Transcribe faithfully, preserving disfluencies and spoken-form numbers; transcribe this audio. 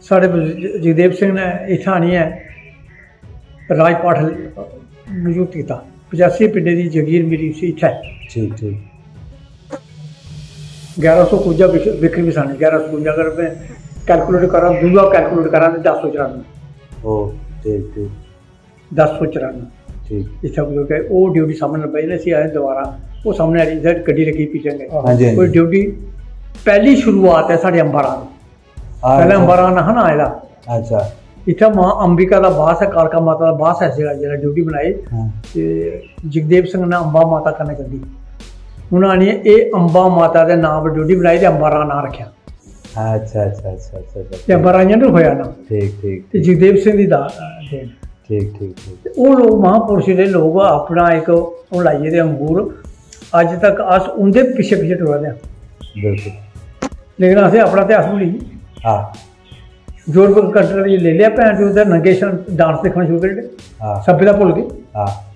साढ़े ज- जगदेव सिंह ने इत्थै आनियै राजपाठ नियुक्त कीता। पचासी पिंडे दी जगीर मिली उसी इत्थै। ठीक ठीक। ग्यारह सौ कुंजा बिक- बिक्री बसानी, ग्यारह सौ कुंजा। अगर मैं कैलकुलेट करां, दूआ कैलकुलेट करां, ते दस सौ चरानुए। ओ ठीक ठीक। दस सौ चरानुए। ठीक। इत्थै कोई गै ओह् ड्यूटी सामनै लब्भा दी ना, इसी आए दोबारा, ओह् सामनै आह्ली इद्धर गड्डी लग्गी पीछे गै। हाँ जी, हाँ जी। कोई ड्यूटी, पैह्ली शुरुआत ऐ साढ़े अंबारा दी। हाँ, पैह्लें अच्छा। अंबारा नेहा ना आए दा। अच्छा। इत्थै मां अंबिका दा बास ऐ, कालका माता दा बास ऐ, इस जगह जेल्लै ड्यूटी बनाई हाँ। ते जगदेव सिंह ने अंबा माता कन्नै कड्ढी। उ'नें आनियै एह् अंबा माता दे नांऽ पर ड्यूटी बनाई ते अंबारा नांऽ रक्खेआ। अच्छा अच्छा अच्छा अच्छा अच्छा। ते अंबारा इ'यां निं होआ ना। ठीक ठीक ते जगदेव सिंह दी दा देन। ठीक ठीक ठीक। ते ओह् लोक महापुरुष जेह्ड़े लोक अपना इक ओह् लाइयै ते अंगूर, अज्ज तक अस उं'दे पिच्छे पिच्छे टुरा दे आं। बिल्कुल। लेकिन असें अपना इतिहास भुल्ली गे। हाँ। यूरोप कंट्री लेई लेआ भैन चोद, ते नंगे डांस दिक्खना शुरू करी ओड़े। हाँ। सब्भे दा भुल्ल गे। हाँ।